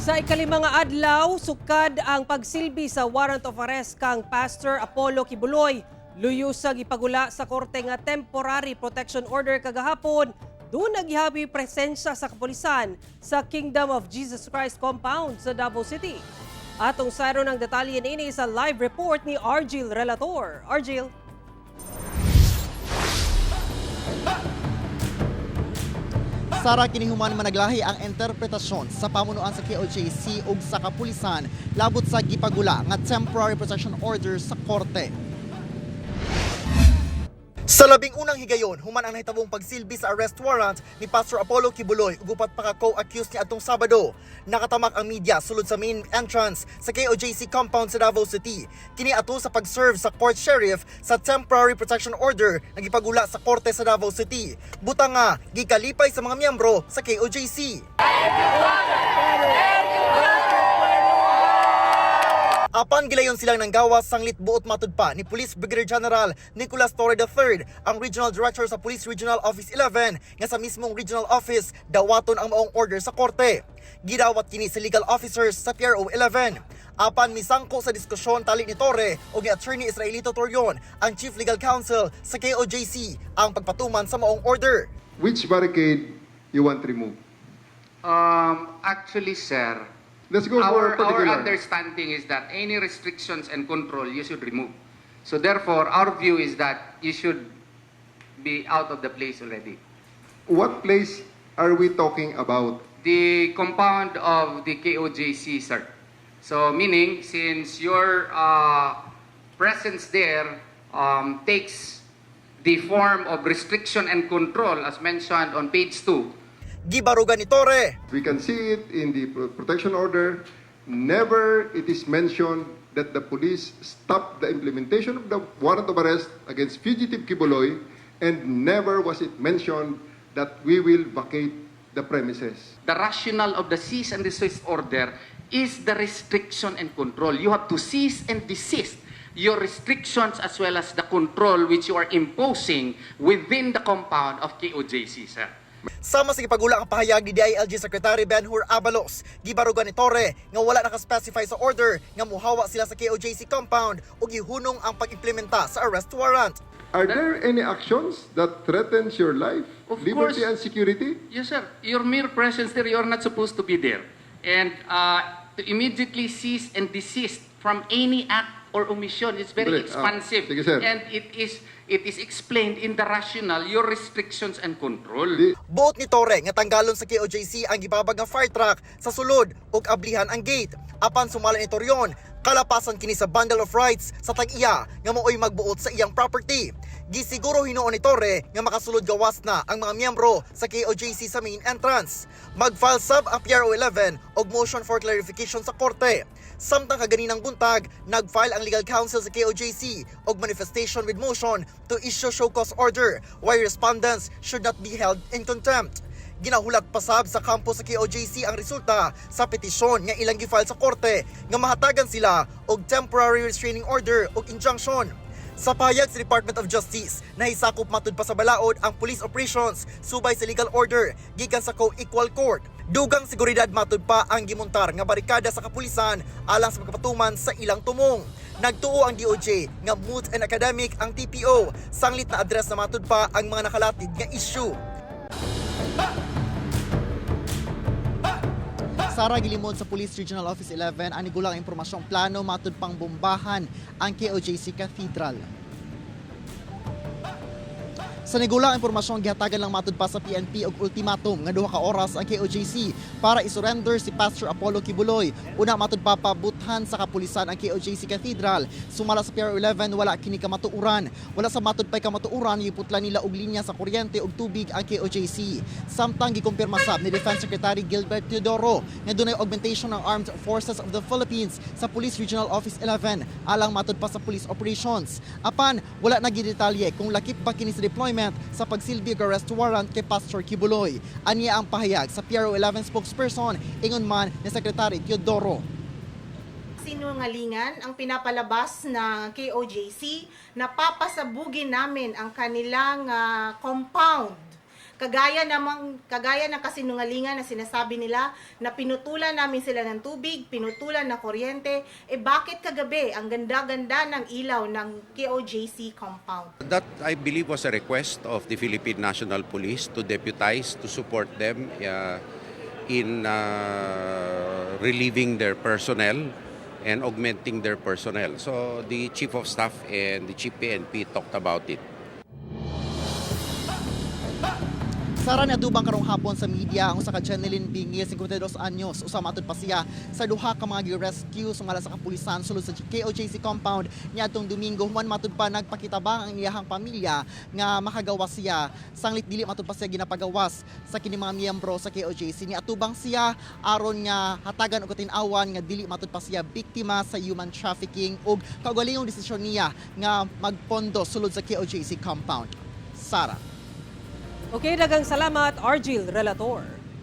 Sa ikalimang adlaw, sukad ang pagsilbi sa warrant of arrest kang Pastor Apollo Quiboloy. Luyo sa gipagula sa korte nga temporary protection order kagahapon, duna gihapoy presensya sa kapulisan sa Kingdom of Jesus Christ compound sa Davao City. Atong sayron ang detalye niini sa live report ni Argil Relator. Argil. Sara, kinihuman managlahi ang interpretasyon sa pamunuan sa KOJC ug sa kapulisan labot sa gipagula nga temporary protection order sa korte. Sa 11 higayon, human ang nahitabong pagsilbi sa arrest warrant ni Pastor Apollo Quiboloy ug upat pa ka co-accused niadtong Sabado. Nakatamak ang media sulod sa main entrance sa KOJC compound sa Davao City. Kini ato sa pag-serve sa court sheriff sa temporary protection order nga gipagula sa korte sa Davao City. Butang nga gikalipay sa mga miyembro sa KOJC. Apan gilayon silang nanggawas sanglit buot matud pa ni Police Brigadier General Nicolas Torre III, ang Regional Director sa Police Regional Office 11, nga sa mismong regional office dawaton ang maong order sa korte. Gidawat kini sa legal officers sa PRO 11. Apan misangko sa diskusyon tali ni Torre o ni Attorney Israelito Torion, ang Chief Legal Counsel sa KOJC, ang pagpatuman sa maong order. Which barricade you want removed? Actually, sir, Let's go our for particular. Understanding is that any restrictions and control you should remove. So therefore, our view is that you should be out of the place already. What place are we talking about? The compound of the KOJC, sir. So meaning, since your presence there takes the form of restriction and control as mentioned on page 2, Gibarugan ni Torre. We can see it in the protection order. Never it is mentioned that the police stopped the implementation of the warrant of arrest against fugitive Quiboloy, and never was it mentioned that we will vacate the premises. The rationale of the cease and desist order is the restriction and control. You have to cease and desist your restrictions as well as the control which you are imposing within the compound of KOJC, sir. Sama sa gipagula ang pahayag ni DILG Secretary Benhur Abalos, gibarugan ni Torre nga wala nakaspecify sa order nga muhawa sila sa KOJC compound ug gihunong ang pag-implementa sa arrest warrant. Are there any actions that threatens your life, Of liberty, course. and security? Yes, sir. Your mere presence there, you are not supposed to be there. And to immediately cease and desist from any act or omission. It's very Dali, expansive. Sige, sir. And it is explained in the rationale, your restrictions and control. Buot ni Torre nga tanggalon sa KOJC ang gibabag nga fire truck sa sulod ug ablihan ang gate. Apan sumala ni Torion, kalapasan kini sa bundle of rights sa tag-iya nga maoy magbuot sa iyang property. Gisiguro hinuon ni Torre nga makasulod gawas na ang mga miyembro sa KOJC sa main entrance. Mag-file sab ang PRO 11 og motion for clarification sa korte. Samtang kaganinang buntag, nag-file ang legal counsel sa KOJC og manifestation with motion to issue show cause order why respondents should not be held in contempt. Ginahulat pasab sa kampo sa KOJC ang resulta sa petisyon nga ilang gifile sa korte nga mahatagan sila og temporary restraining order ug injunction. Sa pahayag sa Department of Justice, nahisakop matud pa sa balaod ang police operations subay sa legal order gikan sa co-equal court. Dugang seguridad matud pa ang gimuntar nga barikada sa kapulisan alang sa pagkapatuman sa ilang tumong. Nagtuo ang DOJ nga moot and academic ang TPO sanglit na address na matud pa ang mga nakalatid nga issue. Sara, gilimod sa Police Regional Office 11 ang nigulang impormasyong plano matud pang bombahan ang KOJC Cathedral. Sa nigulang impormasyon, gihatagan lang matud pa sa PNP og ultimatum nga 2 ka oras ang KOJC para isurrender si Pastor Apollo Quiboloy. Una matud pa pabuthan sa kapulisan ang KOJC Cathedral. Sumala sa PR11, wala kini kamatuoran. Wala sa matud pay kamatuoran giputla nila og linya sa kuryente ug tubig ang KOJC. Samtang gikumpirma sab ni Defense Secretary Gilbert Teodoro nga dunay augmentation ng Armed Forces of the Philippines sa Police Regional Office 11 alang matud pa sa police operations. Apan wala na gidetalye kung lakip ba kini sa deployment sa pagsilbi og arrest warrant kay Pastor Quiboloy. Aniya ang pahayag sa PRO 11 spokesperson, ingon man ni Secretary Teodoro. Sinungalingan ang pinapalabas ng KOJC na papasabugin namin ang kanilang compound. Kagaya ng kasinungalingan na sinasabi nila na pinutulan namin sila ng tubig, pinutulan ng kuryente, eh bakit kagabi ang ganda-ganda ng ilaw ng KOJC compound? That, I believe, was a request of the Philippine National Police to deputize to support them in relieving their personnel and augmenting their personnel. So the Chief of Staff and the Chief PNP talked about it. Sara, niatubang karong hapon sa media ang usa ka Jeneline Bingil, 52 anyos, usa matud pa siya sa duha ka mga gi-rescue sumala sa kapulisan sulod sa KOJC compound niadtong Domingo, human matud pa nagpakitabang ang iyahang pamilya nga makagawas siya sanglit dili matud pa siya ginapagawas sa kini mga miyembro sa KOJC. Niatubang siya aron nga hatagan og katin-awan nga dili matud pa siya biktima sa human trafficking ug kaugalingong desisyon niya nga magpondo sulod sa KOJC compound. Sara. Okay, daghang salamat, Argil Relator.